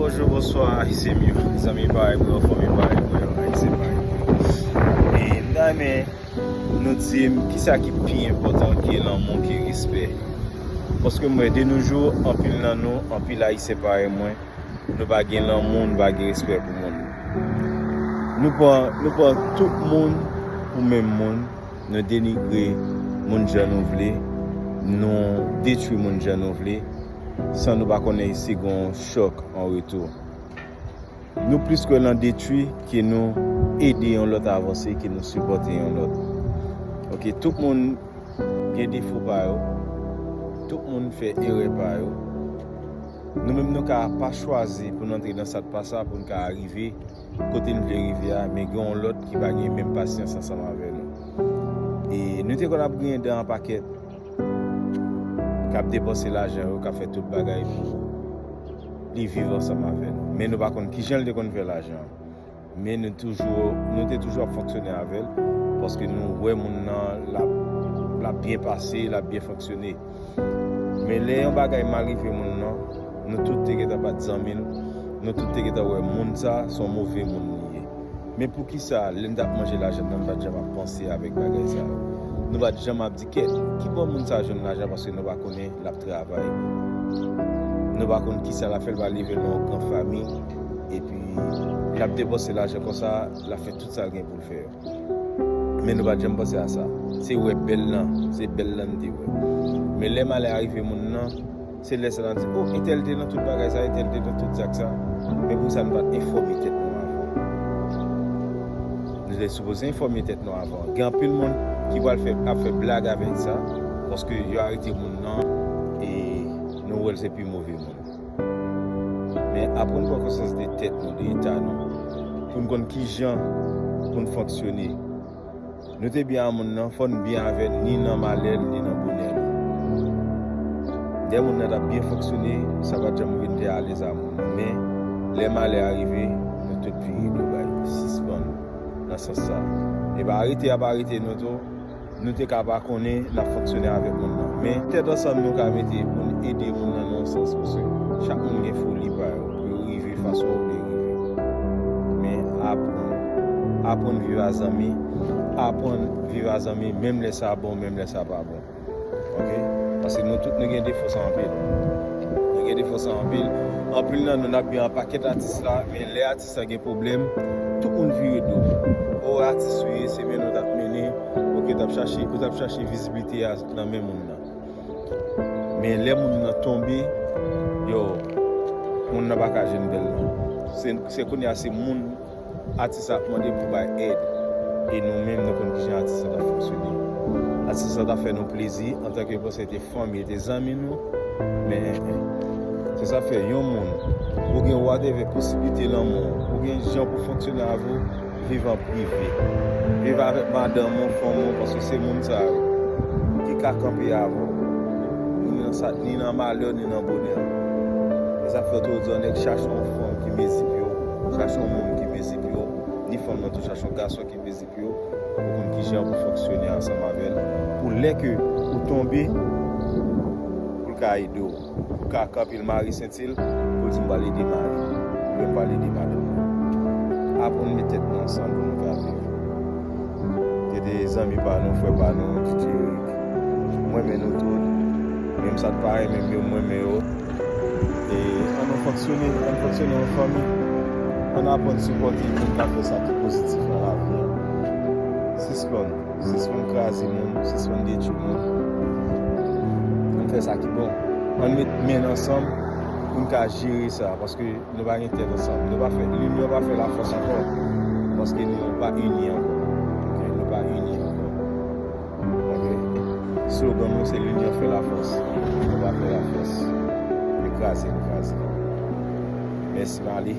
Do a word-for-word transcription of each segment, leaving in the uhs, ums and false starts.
Bonjou, bonswa, Ayisyen m yo. Zanmi parèy mwen yo, fanmi parèy mwen yo, Ayisyen parèy mwen yo. E m ta renmen nou di m kisa ki pi enpòtan ke lanmou, ke respè. Paske m wè de nos jours, anpil nan nou, anpil Ayisyen parèy mwen, nou pa gen lanmou, nou pa gen respè pou moun. Nou pran, nou pran tout moun pou menm moun, nou denigre moun jan nou vle, nou detwi moun jan nou vle, san nou pa konnen si gon chòk an retou. Nou plis kwè nan detwi ke nou ede yon lòt avanse, ke nou sipòte yon lòt. Ok, tout moun gen defo pa yo, tout moun fè erè pa yo. Nou menm nou ka pa chwazi pou n antre nan sa k pa sa pou n ka rive kote n vle rive a, men gen yon lòt ki pa gen menm pasyans ansanm avè nou. E nou te konn ap griyen dan an pakèt, k ap depanse lajan yo, k ap fè tout bagay pou li viv ansanm avè nou. Men nou pa konn kijan l te konn fè lajan an. Men nou toujou, nou te toujou ap fonksyone avè l, paske nou wè moun nan l ap, l ap byen pase, l ap byen fonksyone. Men lè yon bagay mal rive moun nan, nou tout te gentan bat zanmi l, nou tout te gentan wè moun sa, se yon move moun li ye. Men poukisa, lè n t ap manje lajan nan, nou pa t janm ap panse avèk bagay sa yo? Nou pa t janm ap di, "Kèt, kibò moun sa jwenn lajan?" Paske nou pa konnen l ap travay. Nou pa konn kisa l ap fè, l pa leve nan yon gran fanmi, epi l ap depanse lajan konsa, l ap fè tout sa l gen pou l fè yo. Men nou pa t janm panse a sa. Se wè bèl lan, se bèl lan n te wè. Men lè malè a rive moun nan, se lè sa n ap di, "O, entèl te nan tout bagay sa, entèl te nan tout zak sa." Men poukisa nou pa t enfòme tèt nou avan? Nou te sipoze enfòme tèt nou avan. Gen anpil moun ki pral fè, ap fè blag avèk sa, paske yo arete moun nan, e nou wè l se pi move moun. Men aprann pran konsyans de tèt nou, de eta nou, pou n konn kijan pou n fonksyone. Nou te byen a moun nan, fò n byen avè l, ni nan malè l, ni nan bonè l. Lè moun nan t ap byen fonksyone, sa pa t janm vin te alèz a moun nan. Men, lè malè a rive, nou tout vire do bay. Sispann nan sans sa. E pa arete ap arete nou tou. Nou te ka pa konnen n ap fonksyone avèk moun nan. Men, tèt ansanm nou ka mete pou n ede moun nan nan yon sans, paske chak moun gen foli pa yo, pou yo rive fason yo vle rive. Men, aprann. Aprann viv a zanmi. Aprann viv a zanmi, menm lè sa bon, menm lè sa pa bon. Ok? Paske nou tout, nou gen defo sa anpil. Nou gen defo sa anpil. Anpil nan nou, n ap byen an pakèt atis la, men lè atis la gen pwoblèm, tout moun vire do. O, atis ou ye, se mennen w t ap mennen, ok, t ap chache, ou t ap chache viziblite a nan men moun nan. Men lè moun nan tonbe, yo, moun nan pa ka jwenn bèl lan. Se, se kounye a, se moun atis la ap mande pou bay èd. E nou menm, nou konn kijan atis la t ap fonksyone. Atis la t ap fè nou plezi antanke paske te fanmi, te zanmi nou. Men, se sa fè yon moun, ou gen whatever posiblite lanmou, ou gen jan pou fonksyone avè w, viv an prive. Viv avèk madanm ou, fanm ou, paske se moun sa yo ki ka kanpe avè w. Ni nan sa, ni nan malè, ni nan bonè. Se sa fè toujou di yon nèg chache yon fanm ki mezi pye w, chache yon moun ki mezi pye w, ni fanm nan tou chache yon gason ki mezi pye w, pou konn kijan pou fonksyone ansanm avè l. Pou lè ke ou tonbe, pou l ka ede w. Ou ka kanpe l mare senti l, pou l di, "M pral ede mari m, oubyen m pral ede madanm mwen." Aprann met tèt nou ansanm pou nou ka viv. Gen de zanmi pa nou, frè pa nou, Titi Eric. Mwen renmen nou tout. Menm sa k pa renmen m yo, mwen renmen yo. E ann nou fonksyone, ann fonksyone an fanmi. Ann aprann sipòte pou n ka fè sa ki pozitif nan lavi an. Sispann. Sispann kraze moun, sispann detwi moun. Ann fè sa ki bon. Ann met men n ansanm pou n ka jere sa, paske nou pa gen tèt ansanm. Nou pa fè, linyon pa fè lafòs ankò, paske nou pa ini ankò. Ok, nou pa ini ankò. Ok. Slogan nou se linyon fè lafòs. Nou pa fè lafòs. Nou kraze, nou kraze. Mèsi, m ale.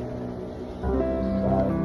Bye.